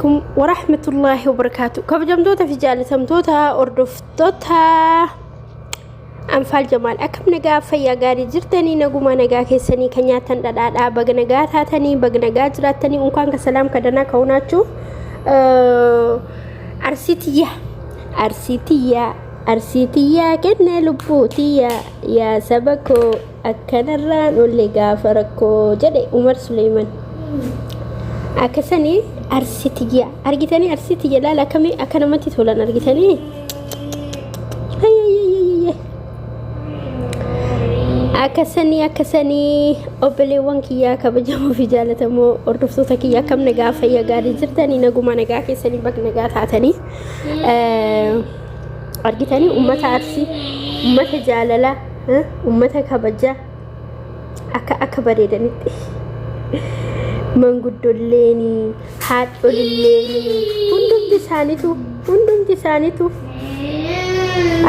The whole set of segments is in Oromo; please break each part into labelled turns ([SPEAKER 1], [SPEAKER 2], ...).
[SPEAKER 1] Alaikum warahmatullaahi wabarakaatu. Kabajamtoota fi jaalatamtoota hordoftoota Anfaal Jamaal, akkam nagaa fayyaa gaarii jirtanii? Nagumaa nagaa keessanii? Kan nyaatan dhadhaadhaa, baga nagaa taatanii, baga nagaa jiraattanii. Unkaan ka salaam ka danaa ka'uunaachuu. Arsii tiyya, Arsii tiyya, Arsii tiyyaa kennee lubbuu tiyya, yaa saba koo akkanarraan olle gaafa rakkoo jedhe Umar Suleeman. Akkasanii Arsii tiyya argitanii, Arsii tiyya laala akkamii akka namatti tolan argitanii. Akkasanii akkasanii obboleewwan kiyyaa kabajamoo fi jaalatamoo hordoftoota kiyya, akkam nagaa fayyaa gaarii jirtanii? Naguma nagaa keessanii, baga nagaa taatanii. Argitanii, ummata Arsii, ummata jaalalaa, ummata kabajaa, akka akka bareedanitti manguddolleeni haadholilleeni hundumti isaaniitu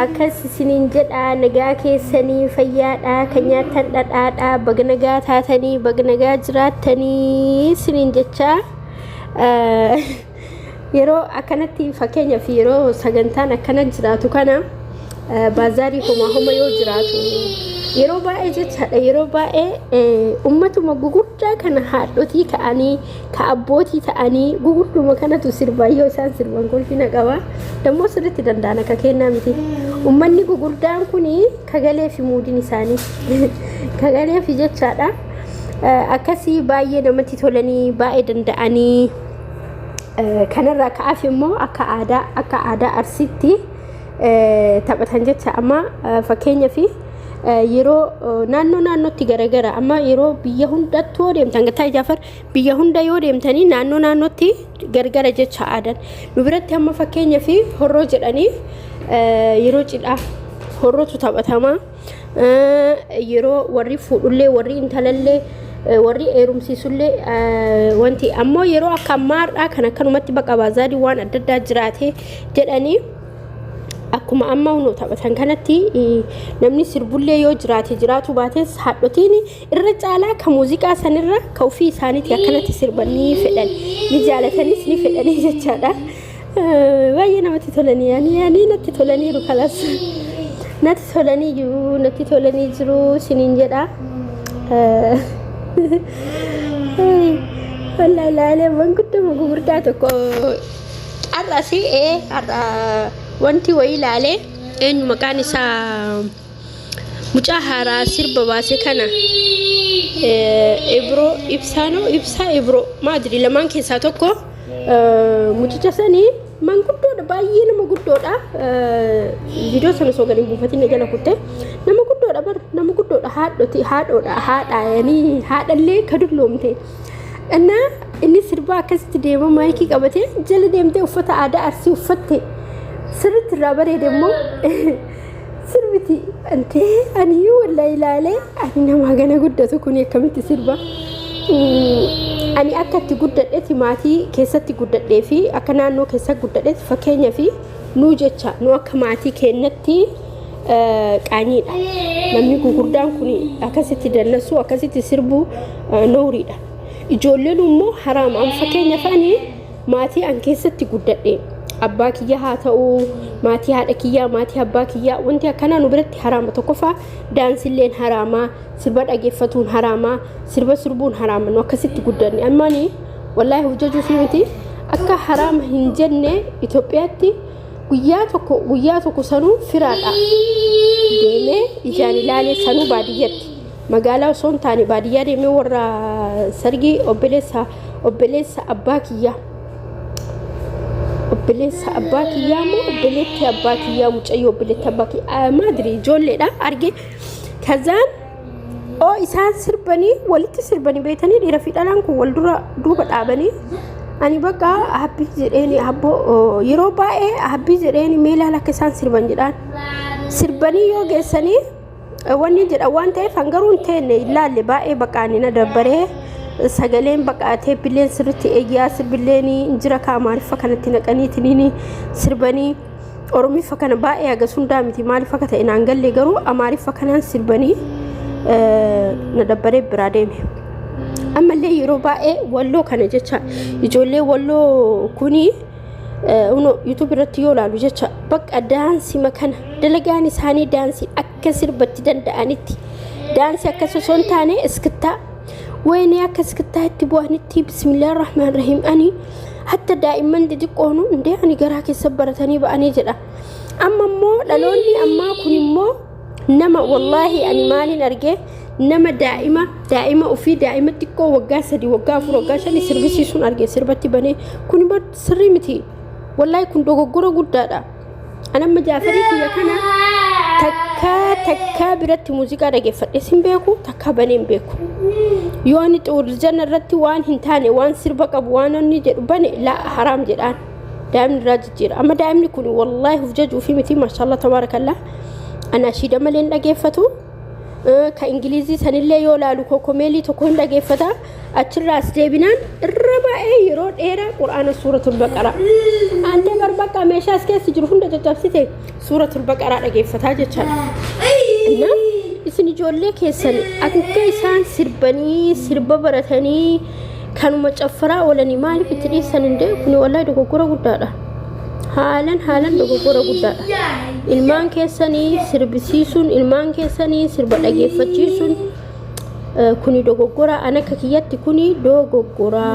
[SPEAKER 1] akkas isiniin jedha. Nagaa keessanii, fayyaadha? Kan nyaattan dhadhaadha, baga nagaa taatanii, baga nagaa jiraattanii isiniin jechaa. Yeroo akkanatti, fakkeenyaaf yeroo sagantaan akkana jiraatu kana, baazaarii homaa homa yoo jiraatu, yeroo baay'ee jechaadha, yeroo baay'ee ummatuma gugurdaa kana, haadhotii ta'anii ka abbootii ta'anii gugurduma kanatu sirbaa. Yoo isaan sirban kolfina qaba. Dammoo sirriitti danda'an, akka kennaa miti. Ummanni gugurdaan kun kagalee fi muudiin isaanii kagalee fi jechaadha. Akkasii baay'ee namatti tolanii, baay'ee danda'anii. Kanarraa ka'aaf immoo akka aadaa Arsiitti taphatan jecha. Amma fakkeenyaaf yeroo naannoo naannootti garagara, amma yeroo biyya hundattuu yoo deemtan, Gataa Jaafar, biyya hunda yoo deemtanii naannoo naannootti gargara jecha aadaan. Nu biratti amma fakkeenyaaf horroo jedhanii, yeroo cidhaa horrootu taphatama. Yeroo warri fuudhullee, warri intalallee, warri heerumsiisullee, wanti ammoo yeroo akka ammaadhaa kan akkanumatti baqa baazaadii waan adda addaa jiraate jedhanii, akkuma amma nu taphatan kanatti namni sirbullee yoo jiraate jiraatu baates, haadhotiin irra caalaa ka muuziqaa sanirra ka ofii isaaniitii akkanatti sirban ni fedhan, ni jaalatanis, ni fedhanii jechaadha. Baay'ee namatti tolanii, yaani natti tolaniiru, kalas natti tolanii jiru, natti tolanii jiru isiniin jedha. Wallaahi ilaalee manguddoo gurguddaa tokko har'a si har'a wanti wayii ilaalee, eenyu maqaan isaa, mucaa haaraa sirba baase kana, Ibroo Ibsaanoo, Ibsaa Ibroo maadiri, lamaan keessaa tokko. Mucicha sanii manguddoodha, baay'ee nama guddoodha. Viidiyoo sana osoo gadi hin buufatin na jala kutte. Nama guddoodha bar, nama guddoodha, haadhoti, haadhoodha, haadha yani haadhallee ka dulloomte. Innaa inni sirbaa akkasitti deema, maayikii qabatee jala deemtee, uffata aadaa Arsii uffatte, sirriitti irraa bareede immoo sirbiti. Antee ani wallahi ilaalee, ani nama gana guddatu kun akkamitti sirba? Ani akka itti guddadhetti, maatii keessatti guddadhee fi akka naannoo keessa guddadhetti, fakkeenyaa fi nuu jecha nu akka maatii keenyatti qaanyiidha. Namni gurguddaan kun akkasitti dannasuu, akkasitti sirbuu nooriidha. Ijoolleen immoo haraama. An fakkeenyaaf ani maatii an keessatti guddadhe, abbaa kiyya haa ta'uu, maatii haadha kiyyaa, maatii abbaa kiyyaa, wanti akkanaa nu biratti haraama. Tokkoffaa daansilleen haraamaa, sirba dhageeffatuun haraamaa, sirba sirbuun haraama. Nu akkasitti guddanne. Ammaani wallaahi hojjechuu fi miti akka haraama hin jenne. Itoophiyaatti guyyaa tokko, guyyaa tokko sanuu firaadha deemee ijaan ilaalee, sanuu baadiyyatti, magaalaa osoo hin taane baadiyyaa deemee, warra sargii obboleessa abbaa kiyyaa, obboleessa abbaa kiyyaa moo obboleetti abbaa kiyyaa, mucayyoo obboleetti abbaa kiyyaa maadiri ijoolleedha arge. Kazaan oo isaan sirbanii, walitti sirbanii beetanii, dhiira fi dhalaan kun wal dura duuba dhaabanii, ani bakka habbii jedheeni, abboo yeroo baay'ee habbii jedheeni, mee ilaala akka isaan sirban jedhaan. Sirbanii yoo geessanii wanni jedhan waan ta'eef hangaruu hin teenne ilaalle. Baay'ee bakka ani na dabbaree, sagaleen bakka teeppileen sirriitti eeyyaa, sirbilleen jira ka Amaariffa kanatti naqaniitiin sirbanii. Oromiffa kana baay'ee hagas hundaa miti, maaliif akka ta'e naan galle, garuu Amaariffa kanaan sirbanii na dabbaree biraa deeme. Ammallee yeroo baay'ee Walloo kana jecha ijoollee Walloo kuni YouTube irratti yoo ilaalu jecha bakka daansima kana dalagaan isaanii daansii akka sirbatti danda'anitti daansii akkas osoo hin taane iskittaa wayinii akka iskittaa itti bu'anitti bismillaahi rahmaan rahiim ani hatta daa'imman xixiqqoonu indee ani garaa keessa baratanii ba'anii jedha. Amma immoo dhaloonni ammaa kun immoo nama wallaahi ani maaliin argee nama daa'ima daa'ima ofii daa'ima xiqqoo waggaa 3 waggaa 4 waggaa 5 sirbisiisuun arge sirbatti banee kun immoo sirrii miti wallaahi kun dogoggora guddaadha. Anamma Jaafarii kiyya kana takkaa takkaa biratti muuziqaa dhageeffadhe sin beeku takkaa banee hin beeku. Yoo ani xuurjanna irratti waan hin taane waan sirba qabu waan inni jedhu bane laa haraam jedhaan. Daa'imni irraa jijjiira. Amma daa'imni kun wallaahi of jajuu fi miti maashaallah tabaarakallah. Ana ashiida malee hin dhageeffatu. Ka Ingilizii sanillee yoo laalu kokomeelii tokko hin dhageeffata. Achirraa as deebinaan irra baay'ee yeroo dheeraa Qur'aana suuratul Baqaraa. Aantee barbaqaa meeshaa as keessa jiru hunda caccabsite suuratul Baqaraa dhageeffataa jechaadha. Innaa isin ijoollee keessan akka isaan sirbanii sirba baratanii kanuma caffaraa oolanii maaliif itti dhiissan indee kuni wallahi dogoggora guddaadha. Haalan haalan dogoggora guddaadha. Ilmaan keessanii sirbisiisuun ilmaan keessanii sirba dhageeffachiisuun kuni dogoggora an akka kiyyatti kuni dogoggora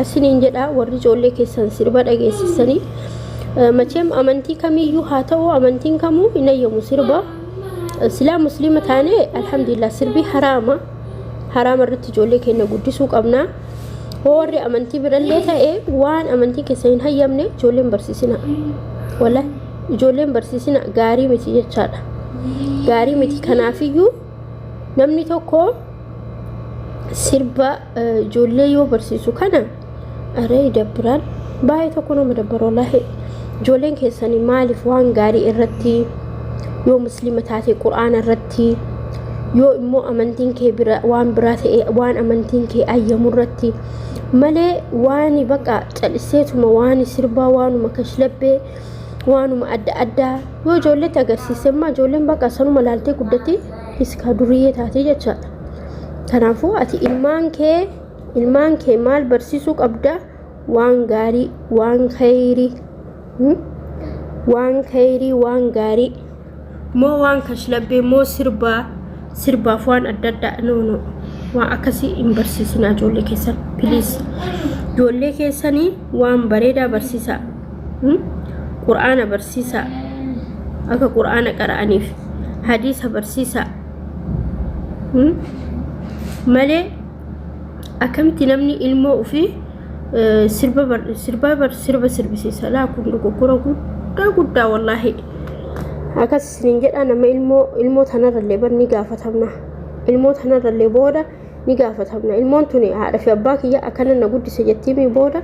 [SPEAKER 1] isiniin jedha warri ijoollee keessan sirba dhageessisanii. Macheem amantii kamiyyuu haa ta'u amantiin kamuu hin ayyamu sirba. Silaa musliima taane alhamdulillah sirbi haraama. Haraama irratti ijoollee keenya guddisuu qabna. Hoo warri amantii birallee ta'e waan amantii keessa hin hayyamne ijoolleen barsiisina. Wallahi ijoolleen barsiisina gaarii miti jechaadha. Gaarii miti kanaafiyyuu namni tokko sirba ijoollee yoo barsiisu kana aree dabbiraan baay'ee tokko nama dabbara wallahi. Ijoolleen keessanii maaliif waan gaarii irratti yoo musliima taate qur'aana irratti yoo immoo amantiin kee bira waan biraa ta'e waan amantiin kee ayyamu irratti malee waan baqa calliseetuma waan sirbaa waanuma kashlabbee waanuma adda addaa yoo ijoolleetti agarsiise immoo ijoolleen baqa sanuma laaltee guddatti iskaa duriyyee taatee jechaadha. Kanaafuu ati ilmaan kee maal barsiisuu qabda? Waan gaarii, waan khayrii, waan khayrii, waan gaarii moo waan kashlabbee moo sirbaa sirbaaf waan adda addaa? No, no, waan akkasii hin barsiisinaa ijoollee keessan, please. Ijoollee keessanii waan bareedaa barsiisaa, qur'aana barsiisaa akka qur'aana qara'aniif, hadiisa barsiisaa malee akkamitti namni ilmoo ofii sirba sirba sirba sirbisiisa? Laa, kun dogoggora guddaa guddaa wallaahi. Akkas isiniin jedha nama ilmoo ilmoo tanarrallee bar ni gaafatamna. Ilmoo tanarrallee booda ni gaafatamna. Ilmoon tuni haadha fi abbaa kiyya akkana na guddise jettiimi booda.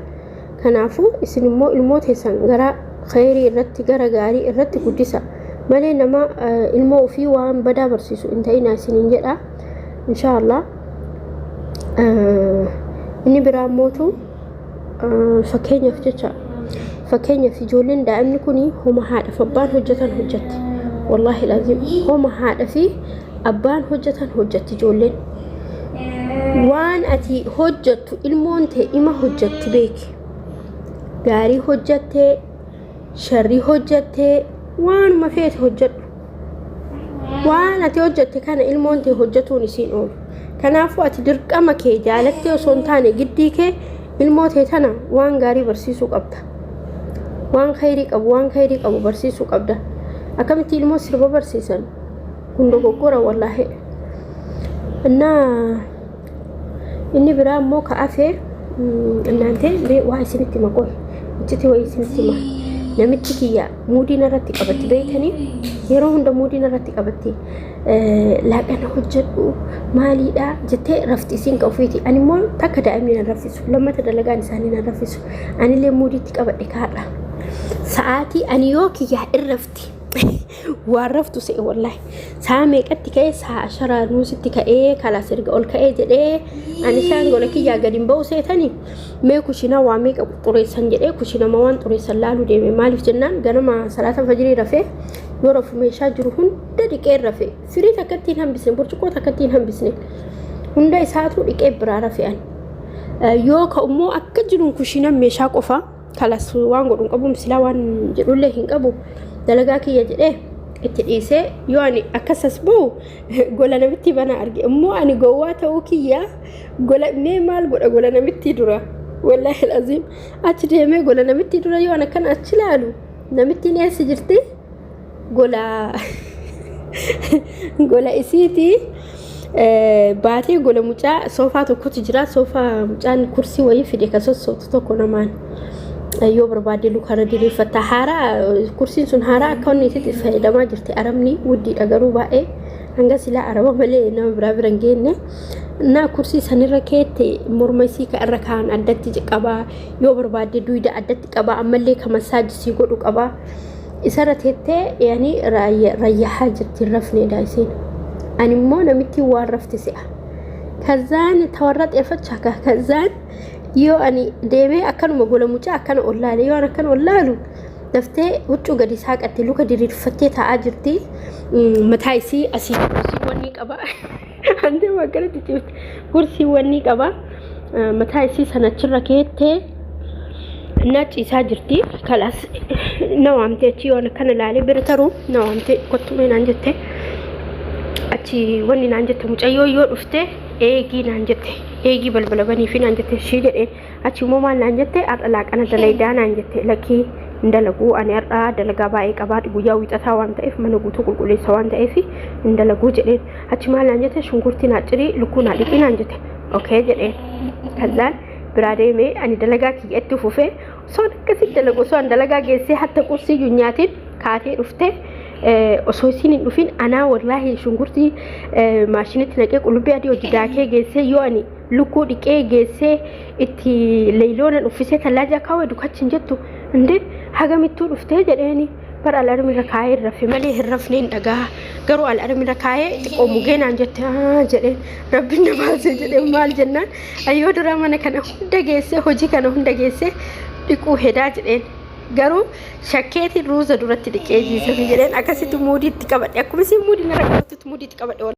[SPEAKER 1] Kanaafuu isin immoo ilmoo teessan gara khayrii irratti gara gaarii irratti guddisa malee nama ilmoo ofii waan badaa barsiisu hin ta'inaa isiniin jedha inshaallah. Inni biraa mootu fakkeenyaaf jecha fakkeenyaaf ijoolleen daa'imni kun homa haadhaaf abbaan hojjetan hojjetti. Wallaahi laazim homa haadha fi abbaan hojjetan hojjetti ijoolleen. Waan ati hojjettu ilmoon ta'e ima hojjetti beeki. Gaarii hojjettee sharrii hojjettee waanuma feete hojjedhu. Waan ati hojjette kana ilmoon ta'e hojjetuun isiin oolu. Kanaafuu ati dirqama kee jaalattee osoo hin taane giddii kee ilmoo ta'e tana waan gaarii barsiisuu qabda. Waan khayrii qabu waan khayrii qabu barsiisuu qabda. Akkamitti ilmoo sirba barsiisan? Kun dogoggora wallaahi. Innaa inni biraa immoo ka afee innaantee waa isinitti hima qoy iccitii wayii isinitti hima. Namichi kiyya muudii narratti qabatti beeytanii yeroo hunda muudii narratti qabatti. Laaqana hojjedhu maaliidha jettee rafti isiin ka ofiiti. Ani immoo takka daa'imni nan raffisu lammata dalagaan isaanii nan raffisu. Anillee muudiitti qabadhe kaadha. Sa'aatii ani yoo kiyyaa irrafti waan raftu se'e wallaahi. Sa'a meeqatti ka'ee? Sa'a ashara nuusitti ka'ee kalaas erga ol ka'ee jedhee ani isaan gola kiyyaa gadi hin ba'u seetanii mee kushinaa waa meeqa xureessan jedhee kushinama waan xureessan laaluu deeme. Maaliif jennaan ganama salaata fajirii rafee yoo rafu meeshaa jiru hunda dhiqee rafe, firii takka ittiin hambisne, burcuqqoo takka ittiin hambisne, hunda isaatu dhiqee biraa rafe ani. Yoo ka'ummoo akka jiruun kushiinan meeshaa qofa kalas waan godhu hin qabu, silaa waan jedhullee hin qabu, dalagaa kiyya jedhee itti dhiisee yoo ani akkasas bahu gola namitti bana arge. Immoo ani gowwaa ta'uu kiyya gola mee maal godha gola namitti dura? Wallaahi aziim, achi deemee gola namitti dura yoo ani akkana achi ilaalu, namittiin eessa jirti? Gola isiiti baatee gola mucaa soofaa tokkotu jira. Soofaa mucaan kursii wayii fide ka sossootu tokko namaan yoo barbaade lukarra diriirfatta. Haaraa kursiin sun, haaraa akka inni itti fayyadamaa jirti. Arabni wuddiidha garuu baay'ee hanga silaa araba malee nama biraa bira hin geenne. Na kursii sanirra keette morma isii ka irra kaan addatti qabaa, yoo barbaade duyda addatti qabaa, ammallee ka massage godhu qabaa. Isarra teettee yaani rayyahaa jirti, hin rafneedha isiin. Ani immoo namitti waan rafte se'a. Kazaan tawarra xeeffachaa kazaan yoo ani deemee akkanuma gola mucaa akkana ol laale, yoo ani akkana ol laalu, daftee huccuu gadi saaqatte, luka diriirfattee taa'aa jirti. Mataa isii asii kursiiwwan ni qaba. Hantee akkanatti cifte, kursiiwwan ni qaba. Mataa isii sanachirra keettee na ciisaa jirti. Kalaas na waamte. Achi yoo akkana ilaalee bira taruu na waamte, "Kottu mee" naan jette. Achi wanni naan jette, "Mucayyoo yoo dhufte eegii" naan jette. "Eegii, balbala banii fi" naan jette. Ishii jedheen. Achi immoo maal naan jette? "Har'a laaqana dalaydaa?" naan jette. "Lakkii, hin dalaguu ani, har'a dalagaa baay'ee qabaa, guyyaa Wiixataa waan ta'eef mana guutuu qulqulleessa waan ta'eef hin dalaguu" jedheen. Achi maal naan jette? "Shunkurtii naa cirii, lukkuu naa dhiqii" naan jette. "Okay" jedheen. Kazaan biraa deemee ani dalagaa kiyya itti fufee, osoo akkasitti dalagu, osoo ani dalagaa geessee hatta qursii iyyuu nyaatiin kaatee dhuftee, osoo isiin hin dhufin anaa wallaahi shunkurtii maashinitti naqee, qullubbii adii hojii daakee geessee, yoo ani lukkuu dhiqee geessee itti leeyloonan uffisee tallaajaa kaawwe, dukachi hin jettu. "Indee, hagamittuu dhuftee?" jedheeni. "Bara alarmirra kaayee hin rafe malee hin rafne, hin dhagaa garuu alarmirra kaayee xiqqoo mugee" naan jette. "Aa" jedheen, "Rabbiin na baasee" jedheen. "Maal?" jennaan, "Ayyoo, dura mana kana hunda geessee, hojii kana hunda geessee dhiquu hedaa" jedheen. "Garuu shakkeetiin ruuza duratti dhiqee jiisafi" jedheen. Akkasitti muudii itti qabadhe. Akkuma isin muudii narra qabattutti muudii itti qabadhe.